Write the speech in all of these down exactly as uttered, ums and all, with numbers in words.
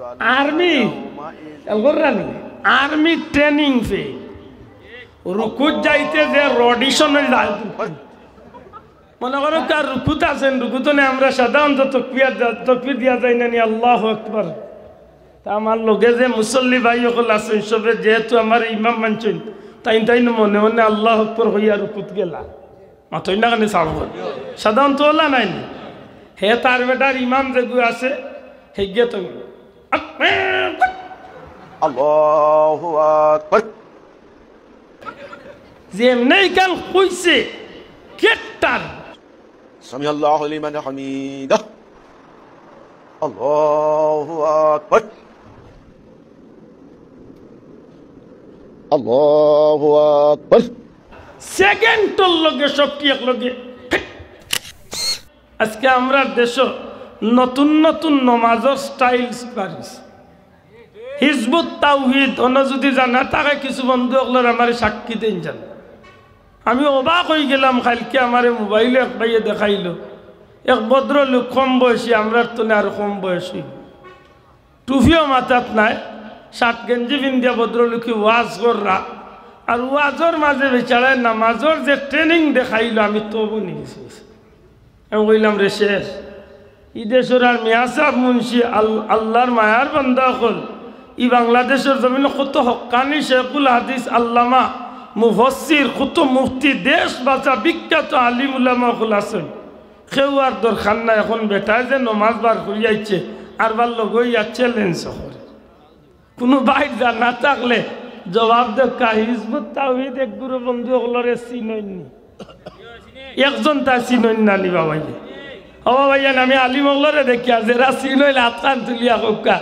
আর্মি, খেয়াল কররা নি? আর্মি ট্রেনিং পে রুকুত যাইতে যে রডিশনে যায়, মনে করো কার রুকুত আছেন, রুকুত নে আমরা সাধারণত তকবির দিয়া যাই না নি, আল্লাহু আকবার। তা আমার লগে যে মুসল্লি ভাই অকল আছইন, সবে যেহেতু আমার ইমাম মানছইন, তাইন তাইন মনে মনে আল্লাহু আকবার কইয়া রুকুত গেলা। মাতইন না কেনে সাব অকল? সাধারণত অলা নায় নি। হে তার বেটার ইমাম যেগু আছে, হেগিয়ে তো আল্লাহু আকবার। যেমনে ইখান কইছে, কেট্টার। সামিআল্লাহু লিমান হামিদাহ। আল্লাহু আকবার। আল্লাহু আকবার। সেকেন্ডর লগে সবটি এক লগে। আজকে আমরার দেশো নতুন নতুন নমাজর স্টাইল বাড়িছে। হিজবুত তাওহীদ, অনো যুদি জানা থাকে কিছু বন্ধু অকলর আমারে সাক্ষী দেইন যান। আমি অবাক অইগেলাম, কাইলকে আমারে মোবাইলো এক ভাইয়ে দেখাইলো, এক ভদ্রলোক কম বয়সী, আমরার তনে আরো কম বয়সী, টুপিও মাথাত নাই, শার্ট গেঞ্জি পিন্দিয়া ভদ্রলোকে ওয়াজ কররা। আর ওয়াজর মাঝে বেচারায় নামাজর যে ট্রেনিং দেখাইলো, আমি তো বনি গেছি। আমি কইলাম, রে শেষ, ই দেশর আর মিয়া সাব মুন্সি, আল-, আল্লাহর মায়ার বান্দা অকল, ই বাংলাদেশর জমিনো কত হক্কানি শেখুল হাদিস, আল্লামা, মুফাসসির, কত মুফতি, দেশ বাঁচা বিখ্যাত আলিম উলামা অকল আছইন। কেউ আর দরকার নাই। এখন বেটায় যে নমাজ বার করি আইছে, আর বার লগে ইয়া চ্যালেঞ্জ করে। কুনু ভাইর জানা থাকলে জবাব দেউক্কা, হিজবুত তাওহীদ এগুর বন্ধু অকলরে চিনইন নি? একজন তা চিনইন না নি বাবাইয়ে? ও বাবাইয়ান, আমি আলিম অকলরে দেখিয়ার, যেরা চিনইন আতখান তুলিয়া কউক্কা।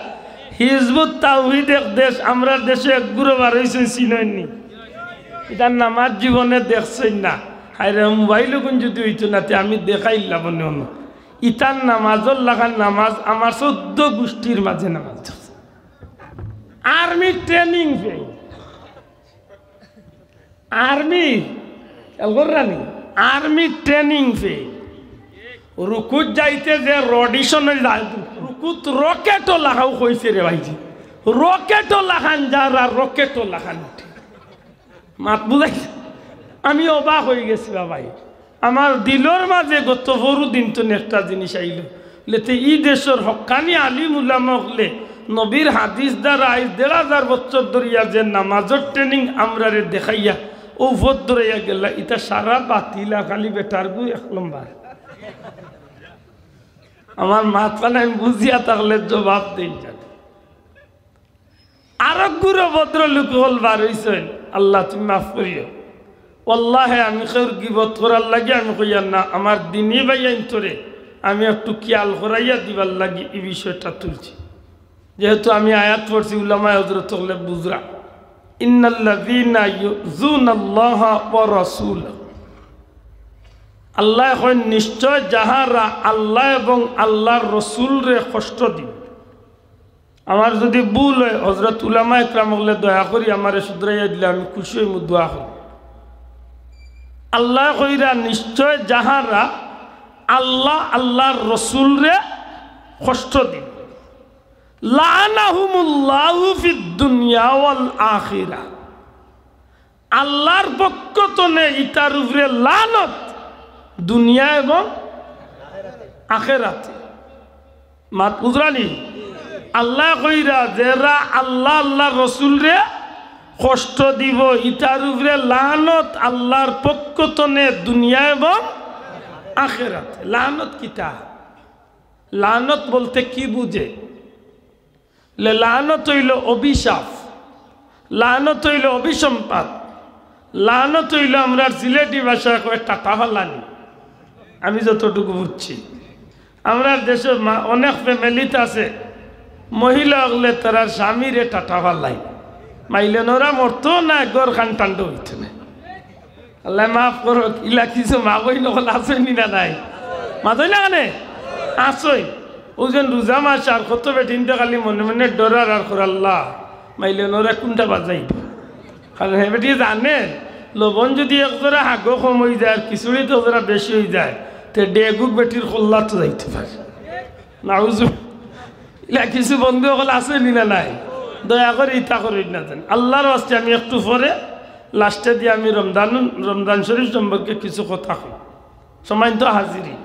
হিজবুত তাওহীদ এক দেশ, আমরার দেশো এগুর বার অইছইন, চিনইন নি? ইতার নামাজ জীবনে দেখছইন না। হায়রে, মোবাইল অগুন যুদি অইতো না, তে আমি দেখাইলাম অনে অনো। ইতার নামাজর লাখান নামাজ আমার চৌদ্দ গুষ্টির মাঝে নামাজ। Army training pay. আর্মি, খেয়াল কররা নি? Army training pay. রুকুত যাইতে যে রডিশনে যায়, রুকুত রকেটো লাখাউ কইছে রে ভাইজি। রকেটো লাখান যার আর রকেটো লাখান উঠে। মাত বুঝাইছে? আমি অবাক অইগেছি বাবাই। আমার দিলর মাঝে গত পরু দিন তো একটা জিনিস আইলো, লেতে ই দেশর হক্কানি আলিম উলামা অকলে নবীর হাদিস দ্বারা আইজ দেড় হাজার বছর ধরিয়া যে নামাজর ট্রেনিং আমরারে দেখাইয়া ও ভোট ধরাইয়া গেলা, ইতা সারা বাতিলা, খালি বেটার গু এক লম্বা। আমার মাতখান আমি বুঝিয়া থাকলে জবাব দেই যাতে। আরো গুরু ভদ্রলোক অকল বার অইছইন, আল্লাহ তুমি মাফ করিও। ওয়াল্লাহে আমি কেউর গিবত করার লাগি আমি কইয়ার না, আমার দিনী ভাইয়াইন্তরে আমি একটু খিয়াল করাইয়া দিবার লাগি ই বিষয়টা তুলছি। যেহেতু আমি আয়াত পড়ছি, উলামায়ে হযরত অকলে বুঝরা, ইন্নাল্লাযীনা ইউযুনাল্লাহা ওয়া রাসূলাহু। আল্লায় কইন, নিশ্চয় যাহারা আল্লাহ এবং আল্লাহর রসুলরে কষ্ট দিবে। আমার যুদি ভুল অয়, হযরত উলামায়ে কেরাম অকলে দয়া করি আমারে শুধরাইয়া দিলে আমি খুশি অইমু, দোয়া করি। আল্লায় কইরা, নিশ্চয় যাহারা আল্লাহ, আল্লাহর রসুলরে কষ্ট দিবে, লাআনাহুমুল্লাহু ফিদ দুনিয়া ওয়াল আখিরা। আল্লাহর পক্ষ তনে ইতার উপরে লানত দুনিয়া এবং আখেরাতে। মাত বুঝরা নি? আল্লায় কইরা, যেরা আল্লাহ, আল্লাহর রসুলরে কষ্ট দিবো, ইতার উপরে লানত আল্লাহর পক্ষ তনে দুনিয়া এবং আখেরাতে। লানত কিতা? লানত বলতে কি বুঝে? লে-, লানত অইলো অভিশাপ, লানত অইলো অভিসম্পাত, লানত অইলো আমরার সিলেটি ভাষায় কয় টাটা ফালানি। আমি যতটুকু বুঝছি, আমরার দেশর মা-, অনেক ফ্যামিলিত আছে, মহিলা অকলে তারার স্বামীরে টাটা ফালাইন, মাইলে নরা মরতো না, ঘরখান ঠান্ডা অইতো না। আল্লায় মাফ করউক, ইলা কিছু মা-বইন অকল আছইন নি না নাই? মাতইন না কেনে? আছইন। অউ যেন রোজা মাস আর কত বেটিন্তে খালি মনে মনে ডরার আর কর, আল্লাহ, মাইলে নরা কুনটা বাজাইবো। কারণ হে বেটি জানে, লবণ যুদি এক জরা হাগো কম অইযায় আর খিচুড়িত এক জরা বেশি অইযায়, তে ডেগুক বেটির কল্লাত যাইতো পারে। নাউজু-, ইলা কিছু বন্ধু অকল আছে নি না নাই? দয়া করি ইতা করইন না যেন। আল্লার ওয়াস্তে আমি একটু পরে লাস্টে দিয়া আমি রমজান, রমজান শরীফ সম্পর্কে কিছু কথা কই। সম্মানিত হাজিরিন,